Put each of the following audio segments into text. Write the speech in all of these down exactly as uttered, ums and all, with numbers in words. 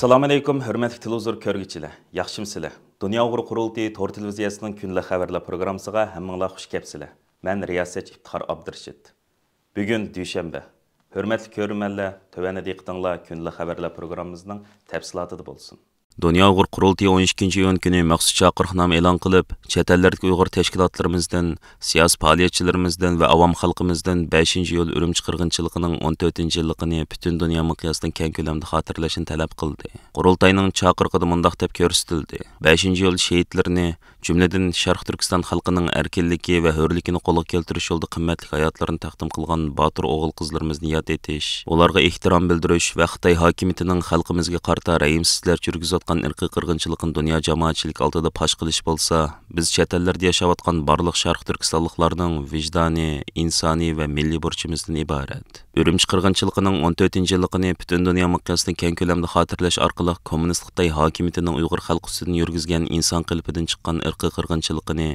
ئەسسالامۇئەلەيكۇم، ھۆرمەتلىك تېلېۋىزور كۆرگۈچىلەر، ياخشىمۇسىلەر؟ دۇنيا ئۇيغۇر قۇرۇلتىيى تور تېلېۋىزىيەسىنىڭ كۈندىلىك خەۋەرلەر پروگراممىسىغا ھەممىڭلار خۇش كەپسىلەر. مەن رىياسەتچى ئىپتىخار ئابدۇرېشىت. بۈگۈن دۈشەنبە. ھۆرمەتلىك كۆرۈرمەنلەر، تۆۋەندە دىققىتىڭلار كۈندىلىك خەۋەرلەر پروگراممىمىزنىڭ تەپسىلاتىدا بولسۇن. دۇنيا ئۇيغۇر قۇرۇلتىيى ئون ئىككىنچى ئىيۇن كۈنى مەخسۇس چاقىرىقنامە ئېلان قىلىپ، چەت ئەللەردىكى ئۇيغۇر تەشكىلاتلىرىمىزدىن، سىياسىي پائالىيەتچىلىرىمىزدىن ۋە ئاۋام خەلقىمىزدىن بەشىنچى ئىيۇل ئۈرۈمچى قىرغىنچىلىقىنىڭ ئون تۆتىنچى يىللىقىنى پۈتۈن دۇنيا مىقياسىدا كەڭ كۆلەمدە خاتىرىلەشنى تەلەپ قىلدى. قۇرۇلتاينىڭ چاقىرىقىدا مۇنداق دەپ كۆرسىتىلدى: بەشىنچى ئىيۇل شېھىتلىرىنى، جۈملىدىن شەرقىي تۈركىستان خەلقىنىڭ ئەركىنلىكى ۋە ھۆرلۈكىنى قولغا كەلتۈرۈش يولىدا قىممەتلىك ھاياتلىرىنى تەقدىم قىلغان باتۇر ئوغۇل-قىزلىرىمىزنى ياد ئېتىش، ئۇلارغا ئېھتىرام بىلدۈرۈش ۋە خىتاي ھاكىمىيىتىنىڭ خەلقىمىزگە قارىتا رەھىمسىزلەرچە يۈرگۈزۈۋاتقان ئىرقىي قىرغىنچىلىقىنى دۇنيا جامائەتچىلىكى ئالدىدا پاش قىلىش بولسا، بىز چەت ئەللەردە ياشاۋاتقان بارلىق شەرقىي تۈركىستانلىقلارنىڭ ۋىجدانىي، ئىنسانىي ۋە مىللىي بۇرچىمىزدىن ئىبارەت. ئۈرۈمچى قىرغىنچىلىقىنىڭ ئون تۆتىنچى يىللىقىنى پۈتۈن دۇنيا مىقياسىدا كەڭ كۆلەمدە خاتىرىلەش ئارقىلىق، كوممۇنىست خىتاي ھاكىمىيىتىنىڭ ئۇيغۇر خەلقى ئۈستىدىن يۈرگۈزگەن ئىنسان قېلىپىدىن چىققان ئىرقىي قىرغىنچىلىقىنى،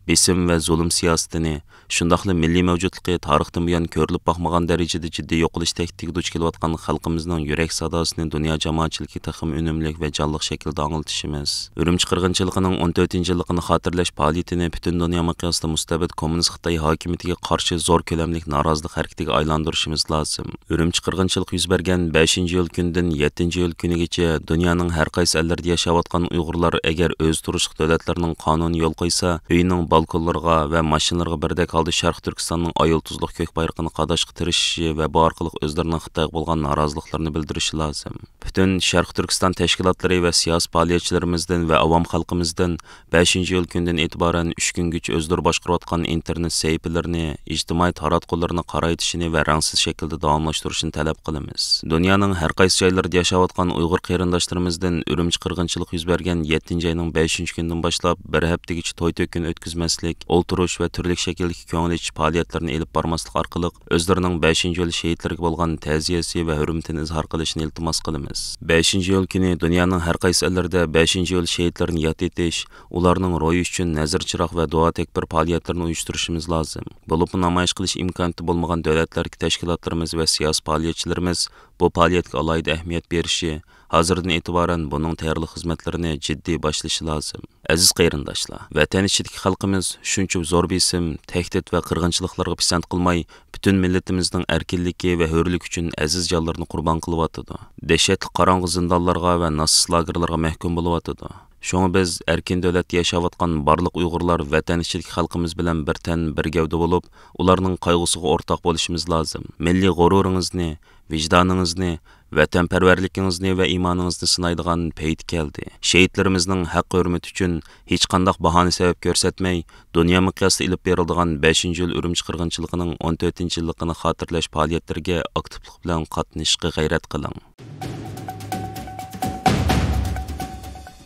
بېسىم ۋە زۇلۇم سىياسىتىنى، شۇنداقلا مىللىي مەۋجۇتلۇقى تارىختىن بۇيان كۆرۈلۈپ باقمىغان دەرىجىدە جىددىي يوقىلىش تەھدىتىگە دۇچ كېلىۋاتقان خەلقىمىزنىڭ يۈرەك ساداسىنى دۇنيا جامائەتچىلىكىگە تېخىمۇ ئۈنۈملۈك ۋە جانلىق شەكىلدە ئاڭلىتىشىمىز، ئۈرۈمچى قىرغىنچىلىقىنىڭ ئون تۆتىنچى يىللىقىنى خاتىرىلەش پائالىيىتىنى پۈتۈن دۇنيا مىقياسىدا مۇستەبىت كوممۇنىست خىتاي ھاكىمىيىتىگە قارشى زور كۆلەملىك نارازىلىق ھەرىكىتىگە ئايلاندۇرۇشىمىز لازىم. ئۈرۈمچى قىرغىنچىلىق يۈز بەرگەن بەشىنچى ئىيۇل كۈنىدىن يەتتىنچى ئىيۇل كۈنىگىچە دۇنيانىڭ ھەر قايسى ئەللىرىدە ياشاۋاتقان ئۇيغۇرلار ئەگەر ئۆزى تۇرۇشلۇق دۆلەتلەرنىڭ قانۇنى يول قويسا، ئۆيىنىڭ بالكونلىرىغا ۋە ماشىنىلىرىغا بىردەك ھالدا شەرقىي تۈركىستاننىڭ ئاي يۇلتۇزلۇق كۆك بايرىقىنى قاداشقا تىرىشىشى ۋە بۇ ئارقىلىق ئۆزلىرىنىڭ خىتايغا بولغان نارازىلىقلىرىنى بىلدۈرۈشى لازىم. پۈتۈن شەرقىي تۈركىستان تەشكىلاتلىرى ۋە سىياسىي پائالىيەتچىلىرىمىزدىن ۋە ئاۋام خەلقىمىزدىن بەشىنچى ئىيۇل كۈنىدىن ئېتىبارەن ئۈچ كۈنگىچە ئۆزلىرى باشقۇرۇۋاتقان ئىنتېرنېت سەھىپىلىرىنى، ئىجتىمائىي تاراتقۇلىرىنى قارايتىشىنى ۋە رەڭسىز شەكىلدە داۋاملاشتۇرۇشىنى تەلەپ قىلىمىز. دۇنيانىڭ ھەر قايسى جايلىرىدا ياشاۋاتقان ئۇيغۇر قېرىنداشلىرىمىزدىن ئۈرۈمچى قىرغىنچىلىقى يۈز بەرگەن يەتتىنچى ئاينىڭ بەشىنچى كۈنىدىن باشلاپ بىر ھەپتىگىچە توي-تۆكۈن ئۆتكۈزمەسلىك، ئولتۇرۇش ۋە تۈرلۈك شەكىلدىكى كۆڭۈل ئېچىش پائالىيەتلىرىنى ئېلىپ بارماسلىق ئارقىلىق، ئۆزلىرىنىڭ بەشىنچى ئىيۇل شېھىتلىرىگە بولغان تەزىيەسى ۋە ھۆرمىتىنى ئىزھار قىلىشىنى ئىلتىماس قىلىمىز. بەشىنچى ئىيۇل كۈنى دۇنيانىڭ ھەر قايسى ئەللىرىدە بەشىنچى ئىيۇل شېھىتلىرىنى ياد ئېتىش، ئۇلارنىڭ روھى ئۈچۈن نەزىر چىراغ ۋە دۇئا تەكبىر پائالىيەتلىرىنى ئۇيۇشتۇرۇشىمىز لازىم. بولۇپمۇ نامايىش قىلىش ئىمكانىيىتى بولمىغان دۆلەتلەردىكى تەشكىلاتلىرىمىز ۋە سىياسىي پائالىيەتچىلىرىمىز بۇ پائالىيەتكە ئالاھىدە ئەھمىيەت بېرىشى، ھازىردىن ئېتىبارەن بۇنىڭ تەييارلىق خىزمەتلىرىنى جىددىي باشلىشى لازىم. ئەزىز قېرىنداشلار، ۋەتەن ئىچىدىكى خەلقىمىز شۇنچە زور بېسىم، تەھدىت ۋە قىرغىنچىلىقلارغا پىسەنت قىلماي، پۈتۈن مىللىتىمىزنىڭ ئەركىنلىكى ۋە ھۆرلۈكى ئۈچۈن ئەزىز جانلىرىنى قۇربان قىلىۋاتىدۇ. دەھشەتلىك قاراڭغۇ زىندانلارغا ۋە ناتسىست لاگېرلارغا مەھكۇم بولۇۋاتىدۇ. شۇڭا بىز ئەركىن دۆلەتتە ياشاۋاتقان بارلىق ئۇيغۇرلار ۋەتەن ئىچىدىكى خەلقىمىز بىلەن بىر تەن، بىر گەۋدە بولۇپ، ئۇلارنىڭ قايغۇسىغا ئورتاق بولۇشىمىز لازىم. مىللىي غۇرۇرىڭىزنى، ۋىجدانىڭىزنى، ۋەتەنپەرۋەرلىكىڭىزنى ۋە ئىمانىڭىزنى سىنايدىغان پەيت كەلدى. شېھىتلىرىمىزنىڭ ھەق-ھۆرمىتى ئۈچۈن ھېچقانداق باھانە سەۋەب كۆرسەتمەي، دۇنيا مىقياسىدا ئېلىپ بېرىلىدىغان بەشىنچى ئىيۇل ئۈرۈمچى قىرغىنچىلىقىنىڭ ئون تۆتىنچى يىللىقىنى خاتىرىلەش پائالىيەتلىرىگە ئاكتىپلىق بىلەن قاتنىشىشقا غەيرەت قىلىڭ.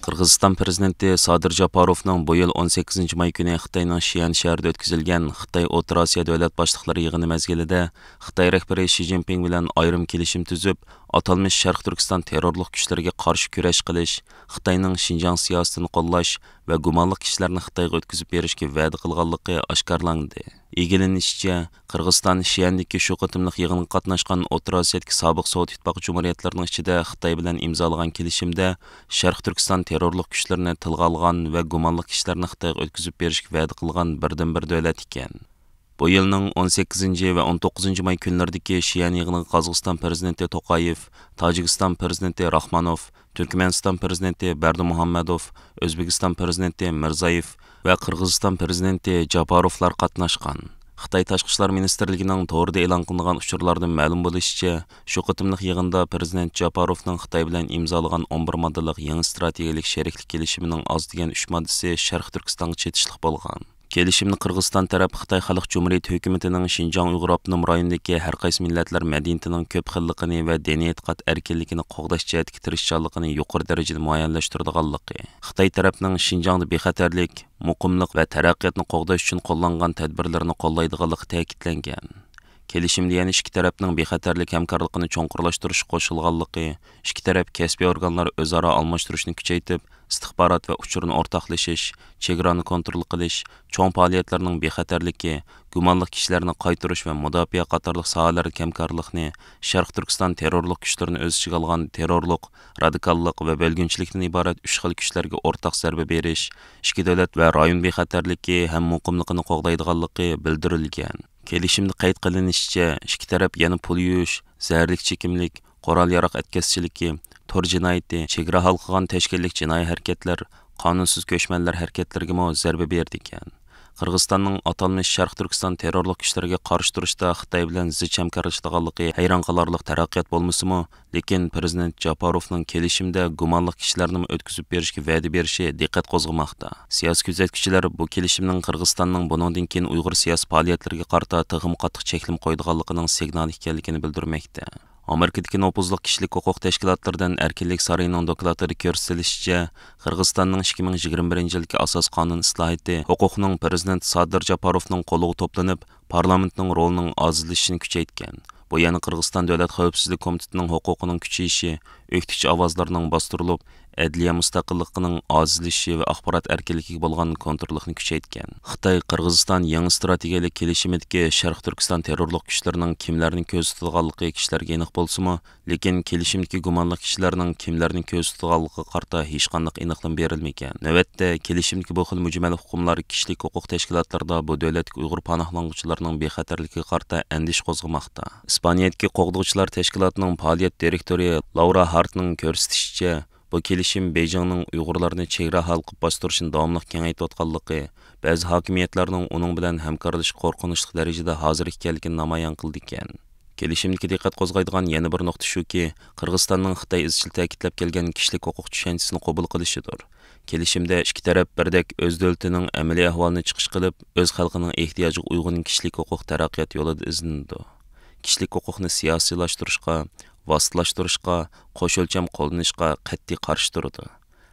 قىرغىزىستان پىرېزىدېنتى سادىر جاپاروفنىڭ بۇ يىل ئون سەككىزىنچى ماي كۈنى خىتاينىڭ شيەن شەھىرىدە ئۆتكۈزۈلگەن خىتاي ئوتتۇرا ئاسىيا دۆلەت باشلىقلىرى يىغىنى مەزگىلىدە خىتاي رەھبىرى شى جىنپىڭ بىلەن ئايرىم كېلىشىم تۈزۈپ، ئاتالمىش شەرقىي تۈركىستان تېررورلۇق كۈچلىرىگە قارشى كۈرەش قىلىش، خىتاينىڭ شىنجاڭ سىياسىتىنى قوللاش ۋە گۇمانلىق كىشىلەرنى خىتايغا ئۆتكۈزۈپ بېرىشكە ۋەدە قىلغانلىقى ئاشكارىلاندى. ئىگىلىنىشىچە، قىرغىزىستان شيەندىكى شۇ قېتىملىق يىغىنغا قاتناشقان ئوتتۇرا ئاسىيادىكى سابىق سوۋېت ئىتتىپاقى جۇمھۇرىيەتلىرىنىڭ ئىچىدە خىتاي بىلەن ئىمزالىغان كېلىشىمدە شەرقىي تۈركىستان تېررورلۇق كۈچلىرىنى تىلغا ئالغان ۋە گۇمانلىق كىشىلەرنى خىتايغا ئۆتكۈزۈپ بېرىشكە ۋەدە قىلغان بىردىنبىر دۆلەت ئىكەن. بۇ يىلنىڭ ئون سەككىزىنچى ۋە ئون توققۇزىنچى ماي كۈنلىرىدىكى شيەن يىغىنىغا قازاقىستان پىرېزىدېنتى توقايېف، تاجىكىستان پىرېزىدېنتى راخمانوف، تۈركمەنىستان پىرېزىدېنتى بەردىمۇھەممەدوف، ئۆزبېكىستان پىرېزىدېنتى مىرزايېف ۋە قىرغىزىستان پىرېزىدېنتى جاپاروفلار قاتناشقان. خىتاي تاشقى ئىشلار مىنىستىرلىكىنىڭ تورىدا ئېلان قىلىنغان ئۇچۇرلاردىن مەلۇم بولۇشىچە، شۇ قېتىملىق يىغىندا پىرېزىدېنت جاپاروفنىڭ خىتاي بىلەن ئىمزالىغان ئون بىر ماددىلىق يېڭى ئىستراتېگىيەلىك شېرىكلىك كېلىشىمىنىڭ ئاز دېگەن ئۈچ ماددىسى شەرقىي تۈركىستانغا چېتىشلىق بولغان. كېلىشىمنى قىرغىزىستان تەرەپ خىتاي خەلق جۇمھۇرىيىتى ھۆكۈمىتىنىڭ شىنجاڭ ئۇيغۇر ئاپتونوم رايونىدىكى ھەر قايسى مىللەتلەر مەدەنىيىتىنىڭ كۆپ خىللىقىنى ۋە دىنىي ئېتىقاد ئەركىنلىكىنى قوغداش جەھەتتىكى تىرىشچانلىقىنى يۇقىرى دەرىجىدە مۇئەييەنلەشتۈرىدىغانلىقى، خىتاي تەرەپنىڭ شىنجاڭدا بىخەتەرلىك، مۇقىملىق ۋە تەرەققىياتنى قوغداش ئۈچۈن قوللانغان تەدبىرلىرىنى قوللايدىغانلىقى تەكىتلەنگەن. كېلىشىمدە يەنە ئىككى تەرەپنىڭ بىخەتەرلىك ھەمكارلىقىنى چوڭقۇرلاشتۇرۇشقا قوشۇلغانلىقى، ئىككى تەرەپ كەسپىي ئورگانلار ئۆزئارا ئالماشتۇرۇشنى كۈچەيتىپ، ئىستىخبارات ۋە ئۇچۇرنى ئورتاقلىشىش، چېگرانى كونترول قىلىش، چوڭ پائالىيەتلەرنىڭ بىخەتەرلىكى، گۇمانلىق كىشىلەرنى قايتۇرۇش ۋە مۇداپىئە قاتارلىق ساھەلەردىكى ھەمكارلىقنى، شەرقىي تۈركىستان تېررورلۇق كۈچلىرىنى ئۆز ئىچىگە ئالغان تېررورلۇق، رادىكاللىق ۋە بۆلگۈنچىلىكتىن ئىبارەت ئۈچ خىل كۈچلەرگە ئورتاق زەربە بېرىش، ئىككى دۆلەت ۋە رايون بىخەتەرلىكى ھەم مۇقىملىقىنى قوغدايدىغانلىقى بىلدۈرۈلگەن. كېلىشىمدە قەيت قىلىنىشىچە، ئىككى تەرەپ يەنە پۇل يۇيۇش، زەھەرلىك چېكىملىك، قورال-ياراغ ئەتكەسچىلىكى، تور جىنايىتى، چېگرا ھالقىغان تەشكىللىك جىنايى ھەرىكەتلەر، قانۇنسىز كۆچمەنلەر ھەرىكەتلىرىگىمۇ زەربە بېرىدىكەن. قىرغىزىستاننىڭ ئاتالمىش شەرقىي تۈركىستان تېررورلۇق كۈچلىرىگە قارشى تۇرۇشتا خىتاي بىلەن زىچ ھەمكارلىشىدىغانلىقى ھەيران قالارلىق تەرەققىيات بولمىسىمۇ، لېكىن پىرېزىدېنت جاپاروفنىڭ كېلىشىمدە گۇمانلىق كىشىلەرنىمۇ ئۆتكۈزۈپ بېرىشكە ۋەدە بېرىشى دىققەت قوزغىماقتا. سىياسىي كۆزەتكۈچىلەر بۇ كېلىشىمنىڭ قىرغىزىستاننىڭ بۇنىڭدىن كېيىن ئۇيغۇر سىياسىي پائالىيەتلىرىگە قارىتا تېخىمۇ قاتتىق چەكلىمە قويىدىغانلىقىنىڭ سىگنالى ئىكەنلىكىنى بىلدۈرمەكتە. ئامېرىكىدىكى نوپۇزلۇق كىشىلىك ھوقۇق تەشكىلاتلىرىدىن ئەركىنلىك سارىيىنىڭ دوكلاتىدا كۆرسىتىلىشىچە، قىرغىزىستاننىڭ ئىككى مىڭ يىگىرمە بىرىنچى يىلدىكى ئاساسىي قانۇن ئىسلاھاتى ھوقۇقنىڭ پىرېزىدېنت سادىر جاپاروفنىڭ قولىغا توپلىنىپ، پارلامېنتنىڭ رولىنىڭ ئازلىشىشىنى كۈچەيتكەن. بۇ يەنە قىرغىزىستان دۆلەت خەۋپسىزلىك كومىتېتىنىڭ ھوقۇقىنىڭ كۈچىيىشى، ئۆكتىچى ئاۋازلارنىڭ باستۇرۇلۇپ، ئەدلىيە مۇستەقىللىقىنىڭ ئازلىشىشى ۋە ئاخبارات ئەركىنلىكىگە بولغان كونتروللۇقنى كۈچەيتكەن. خىتاي قىرغىزىستان يېڭى ئىستراتېگىيەلىك كېلىشىمىدىكى شەرقىي تۈركىستان تېررورلۇق كۈچلىرىنىڭ كىملەرنى كۆزىتىدىغانلىقى كىشىلەرگە ئېنىق بولسىمۇ، لېكىن كېلىشىمدىكى گۇمانلىق كىشىلەرنىڭ كىملەرنى كۆزىتىدىغانلىقىغا قارىتا ھېچقانداق ئېنىقلىما بېرىلمىگەن. نۆۋەتتە، كېلىشىمدىكى بۇ خىل مۈجمەل ئۇقۇملار كىشىلىك ھوقۇق تەشكىلاتلىرىدا بۇ دۆلەتتىكى ئۇيغۇر پاناھلانغۇچىلىرىنىڭ بىخەتەرلىكىگە قارىتا ئەندىشە قوزغىماقتا. ئىسپانىيەدىكى قوغدىغۇچىلار تەشكىلاتىنىڭ پائالىيەت دىرېكتورى لاۋرا ھارتنىڭ كۆرسىتىشىچە، بۇ كېلىشىم بېيجىڭنىڭ ئۇيغۇرلارنى چېگرا ھالقىپ باستۇرۇشىنى داۋاملىق كېڭەيتىۋاتقانلىقى، بەزى ھاكىمىيەتلەرنىڭ ئۇنىڭ بىلەن ھەمكارلىشىشقا قورقۇنچلۇق دەرىجىدە ھازىر ئىكەنلىكىنى نامايان قىلىدىكەن. كېلىشىمدىكى دىققەت قوزغايدىغان يەنە بىر نۇقتا شۇكى، قىرغىزىستاننىڭ خىتاي ئىزچىل تەكىتلەپ كەلگەن كىشىلىك ھوقۇق چۈشەنچىسىنى قوبۇل قىلىشىدۇر. كېلىشىمدە ئىككى تەرەپ بىردەك ئۆز دۆلىتىنىڭ ئەمەلىي ئەھۋالىنى چىقىش قىلىپ، ئۆز خەلقىنىڭ ئېھتىياجىغا ئۇيغۇن كىشىلىك ھوقۇق تەرەققىيات يولىدا ئىزدىنىدۇ. كىشىلىك ھوقۇقنى سىياسىيلاشتۇرۇشقا، ۋاسىتىلاشتۇرۇشقا، قوش ئۆلچەم قوللىنىشقا قەتئىي قارشى تۇرىدۇ.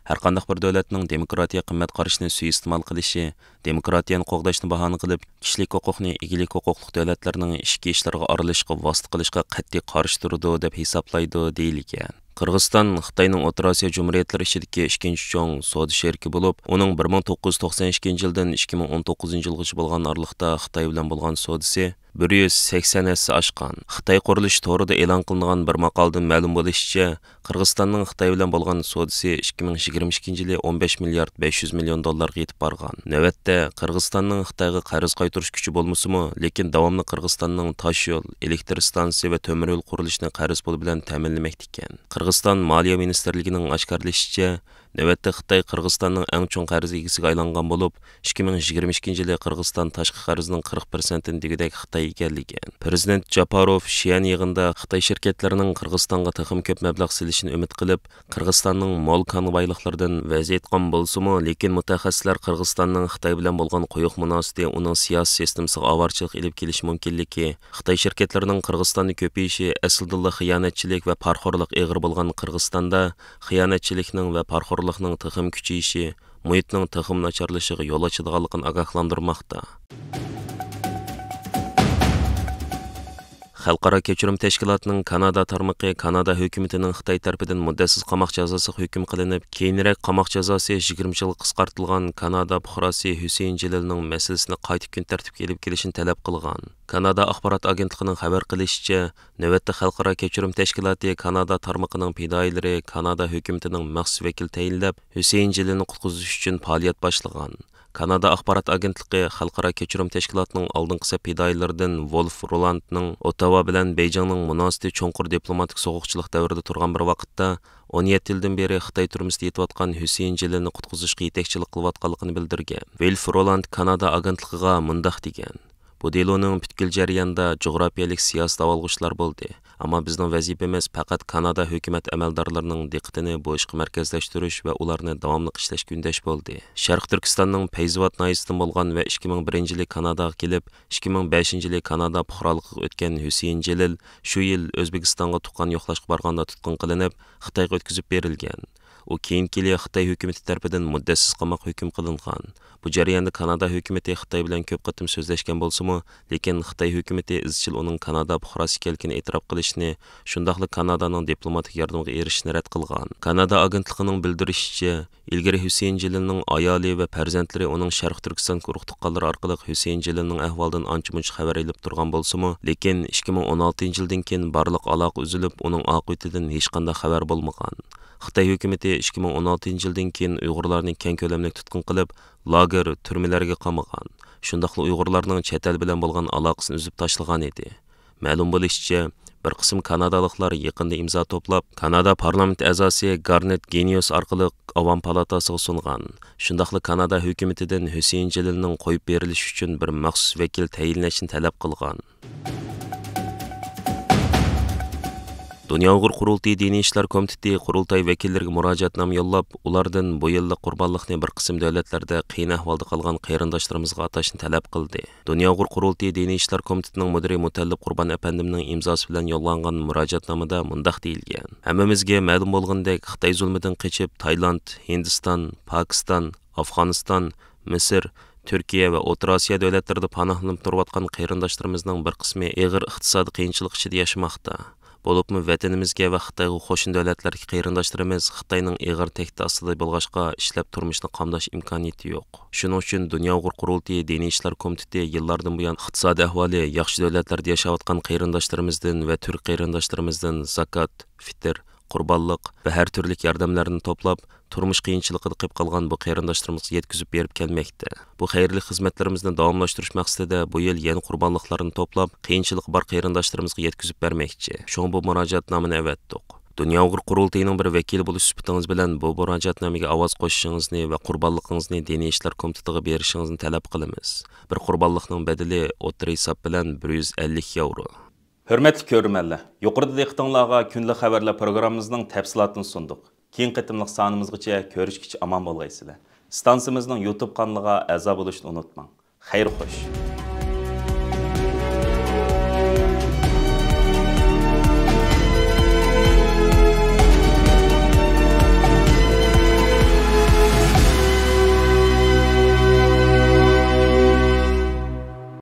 ھەرقانداق بىر دۆلەتنىڭ دېموكراتىيە قىممەت قارىشىنى سۇيىئىستېمال قىلىشى، دېموكراتىيەنى قوغداشنى باھانە قىلىپ، كىشىلىك ھوقۇقنى ئىگىلىك ھوقۇقلۇق دۆلەتلەرنىڭ ئىچكى ئىشلىرىغا ئارىلىشىشقا ۋاسىتە قىلىشقا قەتئىي قارشى تۇرىدۇ، دەپ ھېسابلايدۇ، دېيىلگەن. قىرغىزىستان خىتاينىڭ ئوتتۇرا ئاسىيا جۇمھۇرىيەتلىرى ئىچىدىكى ئىككىنچى چوڭ سودا شېرىكى بولۇپ، ئۇنىڭ بىر مىڭ توققۇز يۈز توقسان ئىككىنچى يىلدىن ئىككى مىڭ ئون توققۇزىنچى يىلغىچە بولغان ئارىلىقتا خىتاي بىلەن بولغان سودىسى بىر يۈز سەكسەن ھەسسە ئاشقان. خىتاي قۇرۇلۇشى تورىدا ئېلان قىلىنغان بىر ماقالىدىن مەلۇم بولۇشىچە، قىرغىزىستاننىڭ خىتاي بىلەن بولغان سودىسى ئىككى مىڭ يىگىرمە ئىككىنچى يىلى ئون بەش مىليارد بەش يۈز مىليون دوللارغا يېتىپ بارغان. نۆۋەتتە قىرغىزىستاننىڭ خىتايغا قەرز قايتۇرۇش كۈچى بولمىسىمۇ، لېكىن داۋاملىق قىرغىزىستاننىڭ تاش يول، ئېلېكتر ئىستانسىسى ۋە تۆمۈر يول قۇرۇلۇشىنى قەرز پۇلى بىلەن تەمىنلىمەكتە ئىكەن. قىرغىزىستان مالىيە مىنىستىرلىكىنىڭ ئاشكارىلىشىچە، نۆۋەتتە خىتاي قىرغىزىستاننىڭ ئەڭ چوڭ قەرز ئىگىسىگە ئايلانغان بولۇپ، ئىككى مىڭ يىگىرمە ئىككىنچى يىلى قىرغىزىستان تاشقى قەرزىنىڭ قىرىق پىرسەنتىنى دېگۈدەك خىتاي ئىگىلىگەن. پىرېزىدېنت جاپاروف شيەن يىغىنىدا خىتاي شىركەتلىرىنىڭ قىرغىزىستانغا تېخىمۇ كۆپ مەبلەغ سېلىشىنى ئۈمىد قىلىپ، قىرغىزىستاننىڭ مول كان بايلىقلىرىدىن ۋەز ئېيتقان بولسىمۇ، لېكىن مۇتەخەسسىسلەر قىرغىزىستاننىڭ خىتاي بىلەن بولغان قويۇق مۇناسىۋىتى ئۇنىڭ سىياسىي سىستېمىسىغا ئاۋارىچىلىق ئېلىپ كېلىشى مۇمكىنلىكى، خىتاي شىركەتلىرىنىڭ قىرغىزىستاندا كۆپىيىشى ئەسلىدىنلا خىيانەتچىلىك ۋە پارىخورلۇق ئېغىر بولغان قىرغىزىستاندا خىيانەتچىلىكنىڭ ۋە پارىخورلۇقنىڭ تېخىمۇ كۈچىيىشى، مۇھىتنىڭ تېخىمۇ ناچارلىشىشىغا يول ئاچىدىغانلىقىنى ئاگاھلاندۇرماقتا. خەلقئارا كەچۈرۈم تەشكىلاتىنىڭ كانادا تارمىقى كانادا ھۆكۈمىتىنىڭ خىتاي تەرىپىدىن مۇددەتسىز قاماق جازاسىغا ھۆكۈم قىلىنىپ، كېيىنرەك قاماق جازاسى يىگىرمە يىلغا قىسقارتىلغان كانادا پۇقراسى ھۈسېيىن جېلىلنىڭ مەسىلىسىنى قايتا كۈن تەرتىپكە ئېلىپ كېلىشنى تەلەپ قىلغان. كانادا ئاخبارات ئاگېنتلىقىنىڭ خەۋەر قىلىشىچە، نۆۋەتتە خەلقئارا كەچۈرۈم تەشكىلاتى كانادا تارمىقىنىڭ پىدائىيلىرى كانادا ھۆكۈمىتىنىڭ مەخسۇس ۋەكىلى تەيىنلەپ، ھۈسېيىن جېلىلنى قۇتقۇزۇش ئۈچۈن پائالىيەت باشلىغان. كانادا ئاخبارات ئاگېنتلىقى خەلقئارا كەچۈرۈم تەشكىلاتىنىڭ ئالدىنقى سەپ پىدائىيلىرىدىن ۋولف رولاندنىڭ ئوتتاۋا بىلەن بېيجىڭنىڭ مۇناسىۋىتى چوڭقۇر دىپلوماتىك سوغۇقچىلىق دەۋرىدە تۇرغان بىر ۋاقىتتا، ئون يەتتە يىلدىن بېرى خىتاي تۈرمىسىدە يېتىۋاتقان ھۈسېيىن جېلىلنى قۇتقۇزۇشقا يېتەكچىلىك قىلىۋاتقانلىقىنى بىلدۈرگەن. ۋولف رولاند كانادا ئاگېنتلىقىغا مۇنداق دېگەن: بۇ دېلونىڭ پۈتكۈل جەريانىدا جۇغراپىيەلىك سىياسىي داۋالغۇشلار بولدى. ئەمما بىزنىڭ ۋەزىپىمىز پەقەت كانادا ھۆكۈمەت ئەمەلدارلىرىنىڭ دىققىتىنى بۇ ئىشقا مەركەزلەشتۈرۈش ۋە ئۇلارنى داۋاملىق ئىشلەشكە ئۈندەش بولدى. شەرقىي تۈركىستاننىڭ پەيزىۋات ناھىيەسىدىن بولغان ۋە ئىككى مىڭ بىرىنچى يىلى كاناداغا كېلىپ، ئىككى مىڭ بەشىنچى يىلى كانادا پۇقرالىقىغا ئۆتكەن ھۈسېيىن جېلىل شۇ يىل ئۆزبېكىستانغا تۇغقان يوقلاشقا بارغاندا تۇتقۇن قىلىنىپ، خىتايغا ئۆتكۈزۈپ بېرىلگەن. ئۇ كېيىنكى يىلى خىتاي ھۆكۈمىتى تەرىپىدىن مۇددەتسىز قاماق ھۆكۈم قىلىنغان. بۇ جەرياندا كانادا ھۆكۈمىتى خىتاي بىلەن كۆپ قېتىم سۆزلەشكەن بولسىمۇ، لېكىن خىتاي ھۆكۈمىتى ئىزچىل ئۇنىڭ كانادا پۇقراسى ئىكەنلىكىنى ئېتىراپ قىلىشىنى، شۇنداقلا كانادانىڭ دىپلوماتىك ياردىمىغا ئېرىشىشىنى رەت قىلغان. كانادا ئاگېنتلىقىنىڭ بىلدۈرۈشىچە، ئىلگىرى ھۈسەيىن جېلىلنىڭ ئايالى ۋە پەرزەنتلىرى ئۇنىڭ شەرقىي تۈركىستاندىكى ئۇرۇق تۇغقانلىرى ئارقىلىق ھۈسەيىن جېلىلنىڭ ئەھۋالىدىن ئانچە-مۇنچە خەۋەر ئېلىپ تۇرغان بولسىمۇ، لېكىن ئىككى مىڭ ئون ئالتىنچى يىلدىن كېيىن بارلىق ئالاقە ئۈزۈلۈپ، ئۇنىڭ ئاقىۋىتىدىن ھېچقانداق خەۋەر بولمىغان. خىتاي ھۆكۈمىتى ئىككى مىڭ ئون ئالتىنچى يىلدىن كېيىن ئۇيغۇرلارنى كەڭ كۆلەملىك تۇتقۇن قىلىپ، لاگېر، تۈرمىلەرگە قامىغان. شۇنداقلا ئۇيغۇرلارنىڭ چەت ئەل بىلەن بولغان ئالاقىسىنى ئۈزۈپ تاشلىغان ئىدى. مەلۇم بولۇشىچە، بىر قىسىم كانادالىقلار يېقىندا ئىمزا توپلاپ، كانادا پارلامېنت ئەزاسى گارنېت گېنىيوس ئارقىلىق ئاۋام پالاتاسىغا سۇنغان. شۇنداقلا كانادا ھۆكۈمىتىدىن ھۈسەيىن جېلىلنىڭ قويۇپ بېرىلىشى ئۈچۈن بىر مەخسۇس ۋەكىل تەيىنلەشنى تەلەپ قىلغان. دۇنيا ئۇيغۇر قۇرۇلتىيى دىنىي ئىشلار كومىتېتى قۇرۇلتاي ۋەكىللىرىگە مۇراجىئەتنامە يوللاپ، ئۇلاردىن بۇ يىللىق قۇربانلىقنى بىر قىسىم دۆلەتلەردە قىيىن ئەھۋالدا قالغان قېرىنداشلىرىمىزغا ئاتاشنى تەلەپ قىلدى. دۇنيا ئۇيغۇر قۇرۇلتىيى دىنىي ئىشلار كومىتېتىنىڭ مۇدىرى مۇتەللىپ قۇربان ئەپەندىمنىڭ ئىمزاسى بىلەن يوللانغان مۇراجىئەتنامىدا مۇنداق دېيىلگەن: ھەممىمىزگە مەلۇم بولغىنىدەك، خىتاي زۇلمىدىن قېچىپ، تايلاند، ھىندىستان، پاكىستان، ئافغانىستان، مىسىر، تۈركىيە ۋە ئوتتۇرا ئاسىيا دۆلەتلىرىدە پاناھلىنىپ تۇرۇۋاتقان قېرىنداشلىرىمىزنىڭ بىر قىسمى ئېغىر ئىقتىسادىي قىيىنچىلىق ئىچىدە ياشىماقتا. بولۇپمۇ ۋەتىنىمىزگە ۋە خىتايغا قوشنا دۆلەتلەردىكى قېرىنداشلىرىمىز خىتاينىڭ ئېغىر تەھدىت ئاستىدا بولغاچقا، ئىشلەپ تۇرمۇشىنى قامداش ئىمكانىيىتى يوق. شۇنىڭ ئۈچۈن دۇنيا ئۇيغۇر قۇرۇلتىيى دىنىي ئىشلار كومىتېتى يىللاردىن بۇيان ئىقتىسادىي ئەھۋالى ياخشى دۆلەتلەردە ياشاۋاتقان قېرىنداشلىرىمىزدىن ۋە تۈرك قېرىنداشلىرىمىزدىن زاكات، فىتىر، قۇربانلىق ۋە ھەر تۈرلۈك ياردەملەرنى توپلاپ، تۇرمۇش قىيىنچىلىقىدا قېلىپ قالغان بۇ قېرىنداشلىرىمىزغا يەتكۈزۈپ بېرىپ كەلمەكتە. بۇ خەيرلىك خىزمەتلىرىمىزنى داۋاملاشتۇرۇش مەقسىتىدە بۇ يىل يەنە قۇربانلىقلارنى توپلاپ، قىيىنچىلىقى بار قېرىنداشلىرىمىزغا يەتكۈزۈپ بەرمەكچى. شۇڭا بۇ مۇراجىئەتنامىنى ئەۋەتتۇق. دۇنيا ئۇيغۇر قۇرۇلتىيىنىڭ بىر ۋەكىلى بولۇش سۈپىتىڭىز بىلەن بۇ مۇراجىئەتنامىگە ئاۋاز قوشۇشىڭىزنى ۋە قۇربانلىقىڭىزنى دىنىي ئىشلار كومىتېتىغا بېرىشىڭىزنى تەلەپ قىلىمىز. بىر قۇربانلىقنىڭ بەدىلى ئوتتۇرا ھېساب بىلەن بىر يۈز ئەللىك ياۋرو. ھۆرمەتلىك كۆرۈرمەنلەر، يۇقىرىدا دىققىتىڭلارغا كۈندىلىك خەۋەرلەر پروگراممىمىزنىڭ تەپسىلاتىنى سۇندۇق. كېيىنكى قېتىملىق سانىمىزغىچە كۆرۈشكىچە ئامان بولغايسىلەر. ئىستانسىمىزنىڭ يۇتۇب قانىلىغا ئەزا بولۇشنى ئۇنتۇماڭ. خەير خوش.